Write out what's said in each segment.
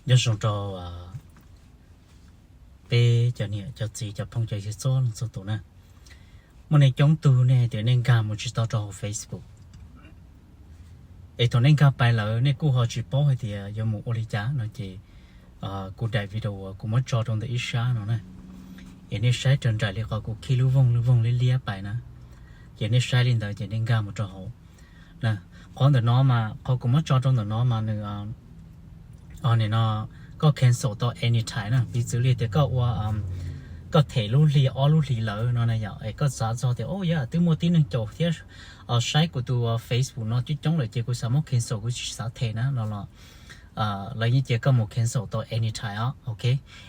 Nyob zoo rau peb cov niam cov txiv cov phooj cov ywg txhua leej txhua tus na. Muaj nej coob tug nej tias nej nkag mus tsis tau rau hauv Facebook, es thaum nej nkag pais lawm nej kuj ho tsis paub hais tias yuav mus ua li cas no ces kuv daim video uas kuv muab tso rau ntawm ib sab no na, es nej saib raws nraim li qhov kuv khij lub voog lub voog liab liab pais na, ces nej saib li ntawd ces nej nkag mus rau hauv. Qhov ntawm no mas qhov kuv muab tso rau ntawm no mas nws nim no koj cancel tau anytime na, piv txwv li tias koj ua, koj them lub hli ob lub hlis lawm no na yom, es koj xav txog tias o yog twb muaj tib neeg caum thiab saib kuv tus Facebook no coob coob lawm ces kuv xav muab cancel, kuv tsis xav them na no los lawv yeej cia koj mus cancel tau anytime os, ok.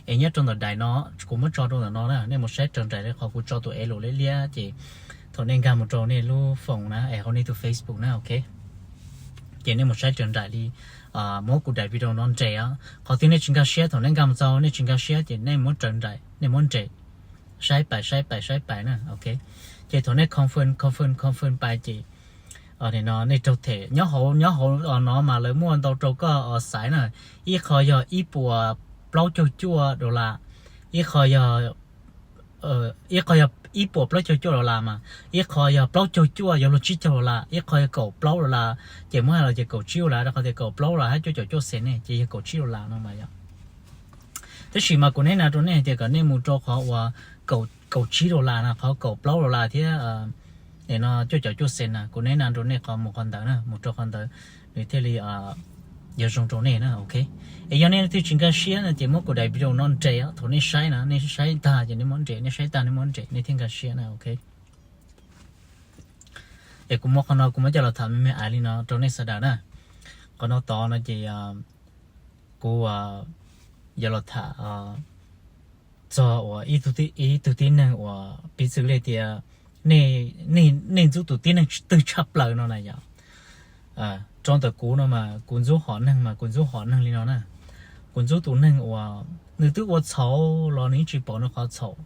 Es nyob rau ntawm daim no kuv muab tso rau ntawm no na, nej mus saib raws nraim li qhov kuv tso tus elo liab liab ces thaum nej nkag mus rau nej lub phone na es hauv nej tus Facebook na, ok, ces nej mus saib raws nraim li, muab kuv daim video no nres os. Qhov twg nej tsis nkag siab, thaum nej nkag mus txog nej tsis nkag siab ces nej muab raws nraim, nej muab nres, saib pais saib pais saib pais na, ok. Ces thaum nej confirm confirm confirm pais ces nim no nej raug them. Nyob hauv, nyob hauv no mas lawv muaj ntau rau koj xaiv na. Ib qho yog ib puas plaub caug cuaj dollar, ib qho yog ib qho yog ib puas plaub caug cuaj dollar mas, ib qho yog plaub caug cuaj yuav luag tsib caug dollar, ib qho yog kaum plaub dollar, ces muab hais los ces kaum tsib dollar, rau qhov tias kaum plaub dollar hab cuaj caum cuaj xees ne ces yog kaum tsib dollar no mas yom. Tab sis mas kuv neb na rau nej hais tias kom nej mus rau qhov uas kaum tsib dollar na, qhov kaum plaub dollar thiab no cuaj caum cuaj xees na, kuv neb na rau nej qhov mus qhov ntawd na, mus rau qhov ntawd nws thiaj li yuav zoo rau nej na, ok. Es yog nej leej twg tsis nkag siab no ces muab kuv daim video no nres, thaum nej saib na, nej saib tag ces nej muab nres, nej saib tag nej muab nres nej thiaj nkag siab na, ok. Es kuv muab qhov no kuv muab coj los tham me me ais li no rau nej sawv daws na. Qhov no tod no ces kuv yuav los tham txog uas ib tug tib neeg uas piv txwv li tias nej ntxub tus tib neeg twg tshaj plaws no na yom. Rau ntawm kuv no mas kuv ntxub hom neeg mas kuv ntxub hom neeg li no na. Kuv ntxub tus neeg uas nws twb ua txhaum los nws yeej tsis pom nws qhov txhaum.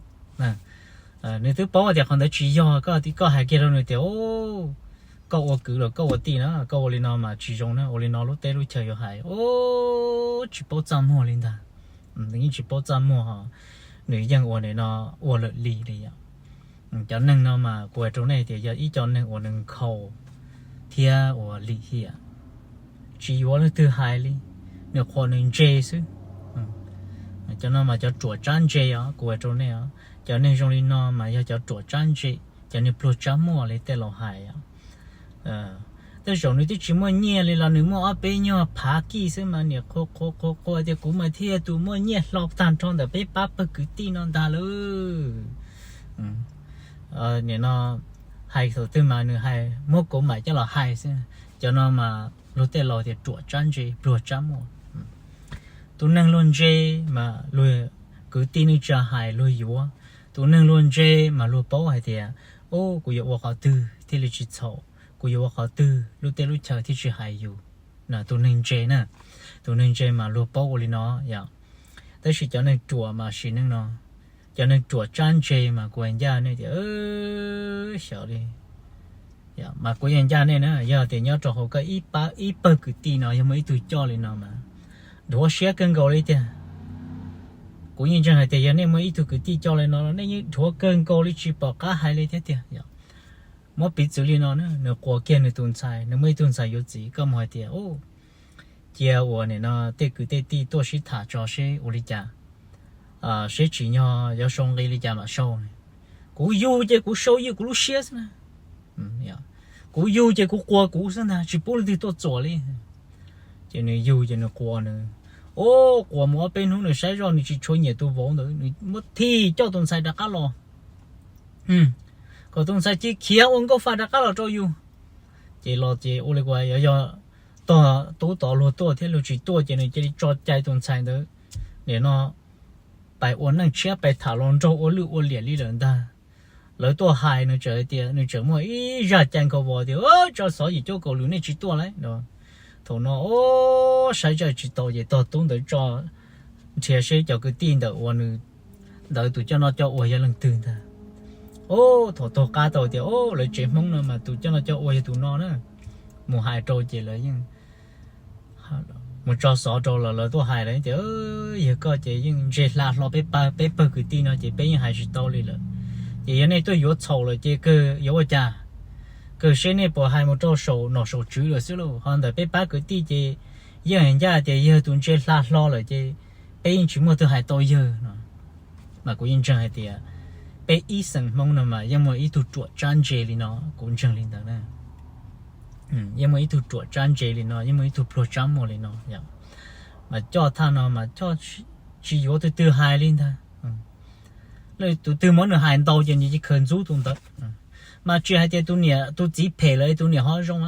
Nws twb paub tias qhov ntawd tsis yog, koj hais kiag rau nws tias koj ua kwv los koj ua tij na, koj ua li no mas tsis zoo na, ua li no lub teb lub chaw yuav hais, tsis paub txaj muag li ntag. Nws yeej tsis paub txaj muag, nws yeej ua nim no ua lawm li li yom. Cov neeg no mas kuv hais rau nej tias yog ib co neeg uas nws nkhaus thiab uas lim hiam, tsis yuav leej twg hais li, nws qhuas nws ntse xwb. Cov no mas cov ruam tsab ntse os, kuv hais rau nej os, cov neeg zoo li no mas yog cov ruam tsab ntse, cov neeg pluag tsab muaj li tej laus hais os. Tej zaum nws twb tsis muaj nyiaj li los nws muaj ob peb nyuag phav kij xwb mas niam qhuas qhuas qhuas qhuas tias kuv mas thiaj tus muaj nyiaj hlo tag nrho ntawm peb pab pawg kwv tij no ntag lauj. Nim no hais thaum twg mas nws hais muab kuv mam coj los hais xwb. Cov no mas luag tej laus tias ruam tsab ntse pluag tsab muaj. Tus neeg luag ntse mas luag kwv tij neej tsa hais luag yuav. Tus neeg luag ntse mas luag paub hais tias, o, kuv yuav ua qhov twg thiaj li tsis txhaum, kuv yuav ua qhov twg lub teb lub chaw thiaj tsis hais yus. Tus neeg ntse na, tus neeg ntse mas luag paub ua li no yom. Tab sis cov neeg ruam mas sim neej no, cov neeg ruam tsab ntse mas kuv ncaj nej tias xyov li. Mas kuv yeej ncaj nej na, yog tias nyob rau hauv koj ib pab ib pawg kwv tij no yog muaj ib tug coj li no mas dhuav siab kawg nkaus li tiag. Kuv yeej ntseeg hais tias yog nej muaj ib tug kwv tij coj li no nej yeej dhuav kawg nkaus li tsis pom qab hais li thiab tiag. Muab piv txwv li no na, nws quas kiag nws tus ntxhais, nws muaj ib tug ntxhais yuav txiv, koj mus hais tias cia uas nim no tej kwv tej tij tuaj sib tham tso seb ua li cas, seb tsim nyog yuav sau nqi li cas mam sau. Kuv yug ces kuv sau ywj kuv lub siab xwb na. Kuv yug ces kuv quas kuv xwb ntag, tsis pub leej twg tuaj txuam li. Ces nws yug ces nws quas nws, o, quas mus ob peb hnub nws saib zoj nws tsis tshua nyiam tus vauv ntawd, nws muab thim coj tus ntxhais rov qab los, kom tus ntxhais cia khiav ua nkauj fa rov qab los rau yus. Ces los ces ua li kuv hais, yog tog tub tod luag tuaj thiab luag tsis tuaj ces nws cia li tso cai tus ntxhais ntawd nim no pais ua neej tshiab, pais tham hluas nraug ua lwj ua liam li lawm ntag. Lawv tuaj hais nws tseem hais tias, nws tseem muaj ib zaj cai nkhaus vos tias, tso xov yim cuab kaum lwm nej tsis tuaj lauj. Thaum no, o, saib zaj tsis tau ces tog tub ntawd tso nrhiav seb cov kwv tij ntawm uas nws ntawd tus coj noj coj ua yog leej twg ntag. O, thaum taug qab tau tias, o, lawv tsev Hmoob no mas tus coj noj coj ua yog tus no na. Mus hais rau ces lawv yeej mus tso xov rau lawv, lawv tuaj hais lawm tias, yog koj ces yeej ntse hla hlo peb pawg, peb pawg kwv tij no ces peb yeej hais tsis tau li lawm. Ces yog nej tuaj yuav txhaum lawm ces kawg yuav ua cas, kawg seb nej puas hais mus rau saum nom saum tswv lawm xwb lauj. Ho ntawm peb pab kwv tij ces yeej hais ncaj tias yawg tus ntse hla hlo lawm ces peb yeej tsis muaj twg hais tau yawg no. Mas kuv yeej ntseeg hais tias peb ib xeem Hmoob no mas yeej muaj ib tug ruam tsab ntse li no, kuv ntseeg li ntawd na. Yeej muaj ib tug ruam tsab ntse li no, yeej muaj ib tug pluag tsab muag li no yom. Mas coj thaj no mas coj tsis yuav tus twg hais li ntag. Tus twg muab nws hais ntau ces nws cia li khaws ntxub tus ntawd. Mas tsis hais tias tus niam tus txiv phem lawm tus niam ho zoo,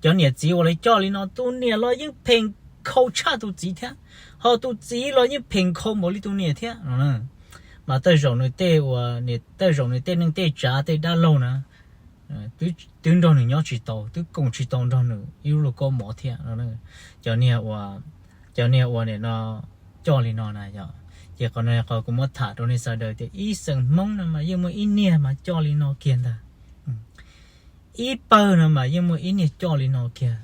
cov niam txiv uas lawv coj li no tus niam los yeej phem nkhaus tshaj tus txiv thiab, ho tus txiv los yeej phem nkhaus npaum li tus niam thiab no. Mas tej zaum nws tej uas, tej zaum nws tej neej tej tsav tej dab laug na, twb nrog nws nyob tsis tau, twb koom tsis tau nrog nws ib lub lub kaub mov thiab no. Cov niag uas, cov niag uas nim no coj li no na yom. Ces qhov no qhov kuv muab tham rau nej sawv daws tias ib xeem Hmoob no mas yeej muaj ib niag mas coj li no kiag ntag. Ib pawg no mas yeej muaj ib niag coj li no kiag.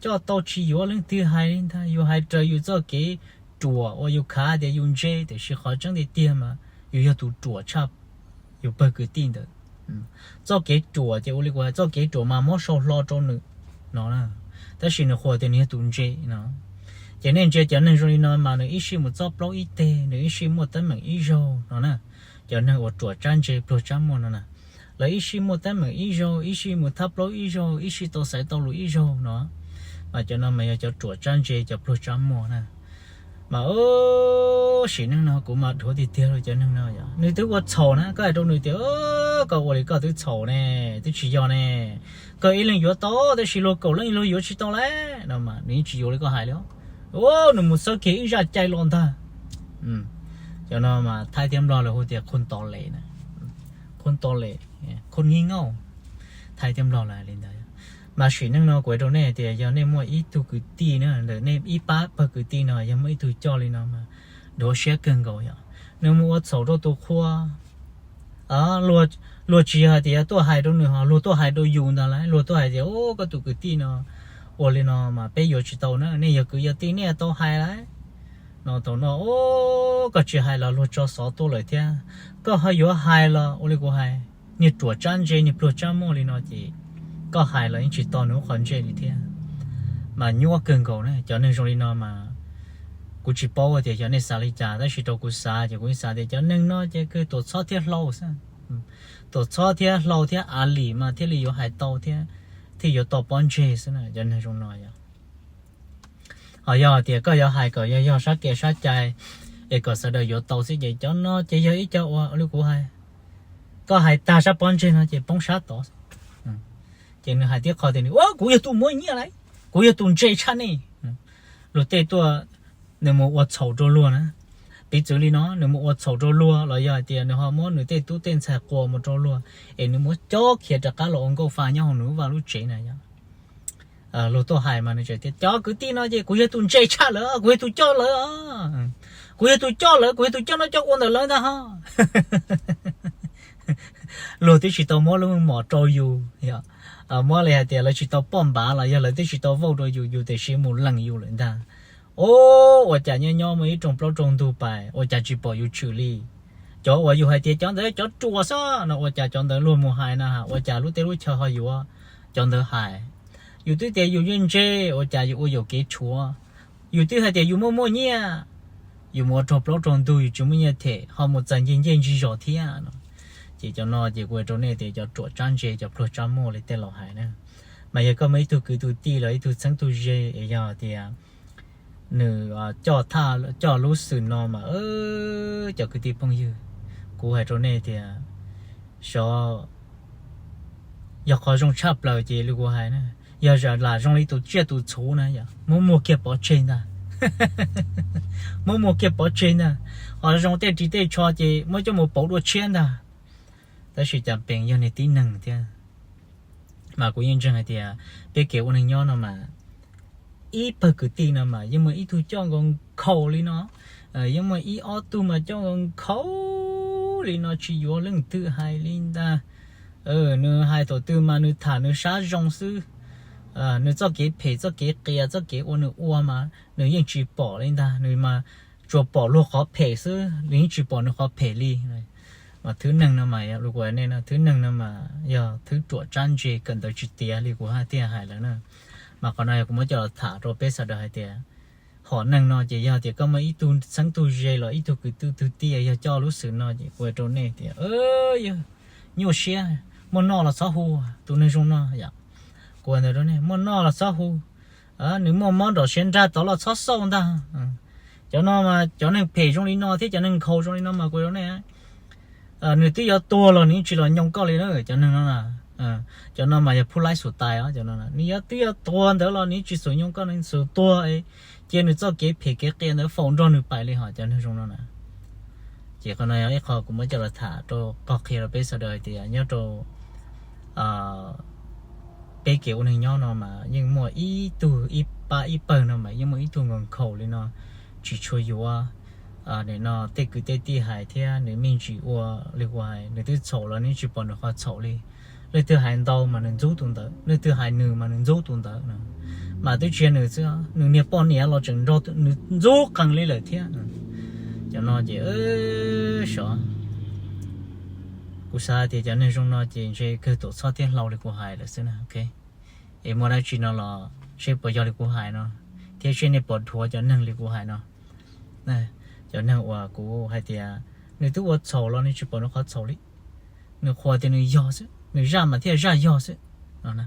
Coj tau tsis yuav leej twg hais li ntag, yus hais raws yus txoj kev ruam uas yus khav tias yus ntse, tiam sis qhov tseeb tiag tiag mas yus yog tus ruam tshaj yus pawg kwv tij ntawd. Txoj kev ruam ces ua li kuv hais, txoj kev ruam mas muab sau hlo rau nws no, tab sis nws qhuas tias nws yog tus ntse no. Ces nej ntsia cov neeg zoo li no mas nws ib sij mus txob plaub ib teg, nws ib sij muaj teeb meem ib zaug no na. Cov neeg uas ruam tsab ntse pluag tsab muag no na, lawv ib sij muaj teeb meem ib zaug, ib sij mus thab plaub ib zaug, ib sij tau xaiv tau lus ib zaug no. Mas cov no mas yog cov ruam tsab ntse, cov pluag tsab muag na. Mas sim neej no kuv mas dhuav tiag tiag rau cov neeg no yom. Nws twb ua txhaum na, koj hais rau nws tias, koj ua li koj twb txhaum ne, twb tsis yog ne. Koj ib leeg yuav tau tab sis luag kaum leej luag yuav tsis tau lawm no mas nws yeej tsis yuav li koj hais li. Nws mus xawb kiag ib zaj cai los ntag. Cov no mas Thaib thiab Nplog lawv hu tias khun tov les na, khun tov les, khun ngib ngauj, Thaib thiab Nplog lawv li ntawd. Mas sim neej no kuv hais rau nej tias yog nej muaj ib tug kwv tij na, ntawm nej ib pab pawg kwv tij no yog muaj ib tug coj li no mas dhuav siab kawg nkaus yom. Nws mus ua txhaum rau tus qhua, luag tsis yog hais tias tuaj hais rau nws ho luag tuaj hais rau yus ntag lauj, luag tuaj hais tias, koj tus kwv tij no ua li no mas peb yuav tsis tau na, nej yog kwv yog tij nej tau hais lauj. No thaum no koj tsis hais los luag tso xov tuaj lawm thiab, koj ho yuav hais los ua li kuv hais, niag ruam tsab ntse niag pluag tsab muag li no ces koj hais los yeej tsis tau nws lub qhov ntsej li thiab. Mas nyuaj kawg nkaus na, cov neeg zoo li no mas kuv tsis paub tias xyov nej xav li cas tab sis rau kuv xav ces kuv yeej xav tias cov neeg no ces kawg tuam txhob thiab hlau xwb. Tuam txhob thiab hlau thiab av lim mas thiaj li yuav hais tau thiab thiaj yuav tau pob ntseg xwb na, cov neeg zoo no yom. Ho yog tias koj yuav hais kom yog yog sab kev sab cai es kom sawv daws yuav tau xwb ces cov no ces yog ib co uas li kuv hais, koj hais tag sab pob ntseg no ces poob sab tod. Ces nws hais tib qho tias nws, kuv yog tus muaj nyiaj lauj, kuv yog tus ntse tshaj nej. Luag tej tuaj, nws mus ua txhaum rau luag na, piv txwv li no, nws mus ua txhaum rau luag los yog hais tias nws ho muab nws tej tub tej ntxhais quas mus rau luag es nws muab cob khiav rov qab los ua nkauj fa nyob hauv nws lub vaj lub tsev na yom. Luag tuaj hais mas nws tseem tias cov kwv tij no ces kuv yog tus ntse tshaj lawv, kuv yog tus coj lawv, kuv yog tus coj lawv, kuv yog tus coj noj coj ua ntawm lawv ntag ho. Luag twb tsis tau muab lub mom rau yus, muab li hais tias lawv tsis tau poj npav los yog lawv twb tsis tau vauj rau yus, yus tiam sis mus lees yus lawm ntag. Ua cas nyob nyob muaj ib rooj plaub rooj ntug pais ua cas tsis pom yus tshwm li. Cov uas yus hais tias cov ntawd cov ruam xwb no ua cas cov ntawd luag mus hais na, ua cas lub teb lub chaw ho yuav cov ntawd hais. Yus twb tias yus yeej ntse, ua cas yus ua yuam kev tshuav. Yus twb hais tias yus muaj muaj nyiaj, yus mus ua raug plaub raug ntug yus tsis muaj nyiaj them ho mus txais ncej ncej ntsig zos thiab no. Ces cov no ces kuv hais rau nej tias cov ruam tsab ntse cov pluag tsab muag li tej laus hais na. Mas yog koj muaj ib tug kwv tug tij los ib tug txheeb tug ze es yog tias nws coj thaj coj lub xwm no mas cov kwv tij phooj ywg, kuv hais rau nej tias xyov yog qhov zoo tshaj plaws ces li kuv hais na, yog lam zoo li tus tsiaj tus txhuv na yom, muab muag kiag pov tseg ntag. Muab muag kiag pov tseg ntag. Qhov zoo tej ris tej tsho ces muab coj mus pauv dua tshiab ntag. Tab sis cas peem yog niag tib neeg thiab. Mas kuv yeej ntseeg hais tias peb kev ua neeg nyob no mas ib pawg kwv tij no mas yeej muaj ib tug coj nkaus nkhaus li no, yeej muaj ib ob tug mas coj nkaus nkhaus li no tsis yuav leej twg hais li ntag. Nws hais thaum twg mas nws tham nws sab zoo xwb. Nws txoj kev phem, txoj kev qias, txoj kev ua nws ua mas nws yeej tsis pom li ntag, nws mas tsuas pom luag qhov phem xwb, nws yeej tsis pom nws qhov phem li. Mas thwv neeg no mas, yog li kuv hais nej no, thwv neeg no mas yog thwv ruam tsab ntse kawm ntawv tsis tiav li kuv thiaj hais lawm na. Mas qhov no yog kuv muab coj los tham rau peb sawv daws hais tias, hom neeg no ces yog tias koj muaj ib tug txheeb tug ze los ib tug kwv tij tug tij yog coj lub xwm no ces kuv hais rau nej tias, yog nyuaj siab, muaj noj los txhob hu, tus neeg zoo no yom. Kuv hais ntawd rau nej, muaj noj los txhob hu, nws muaj mob nrog siav nrag tod los txhob xauj ntag. Cov no mas cov neeg phem zoo li no thiab cov neeg nkhaus zoo li no mas kuv hais rau nej, nws twb yuav tuag los nws tsis los nyoo koj li na, cov neeg no na. Cov no mas yog phu laib xus tais os, cov no nws yuav twb yuav tuag ntawd los nws tsis xum nyoo koj, nws xum tuag, cia nws txoj kev phem kev qias ntawd faus nrog nws pais li hos cov neeg zoo no na. Ces qhov no yog ib qho kuv muab coj los tham rau qhov qhia rau peb sawv daws hais tias nyob rau peb kev ua neeg nyob no mas yeej muaj ib tug ib pab ib pawg no mas yeej muaj ib tug nkhaus nkhaus li no, tsis tshua yuav no tej kwv tej tij hais thiab nws me ntsis ua li kuv hais, nws twb txhaum los nws tsis pom nws qhov txhaum li. Leej twg hais ntau mas nws ntxub tus ntawd, leej twg hais nws mas nws ntxub tus ntawd. Mas twb tsis yog nws xwb, nws niag poj niam los tseem nrog nws ntxub qees li lawm thiab. Cov no ces sov, kuv xav tias cov neeg zoo no ces ntshe kawg tuam txhob thiab hlau li kuv hais lawm xwb na. Es muaj dab tsi no los seb puas yog li kuv hais no, thiab seb nej puas dhuav cov neeg li kuv hais no. Cov neeg uas kuv hais tias nws twb ua txhaum los nws tsis pom nws qhov txhaum li, nws qhuas tias nws yog xwb, nws zaj mas thiaj zaj yog xwb no.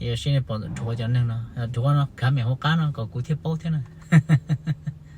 Seb nej puas dhuav cov neeg no, dhuav no kav mem hauv qab no kom kuv thiaj paub thiab na.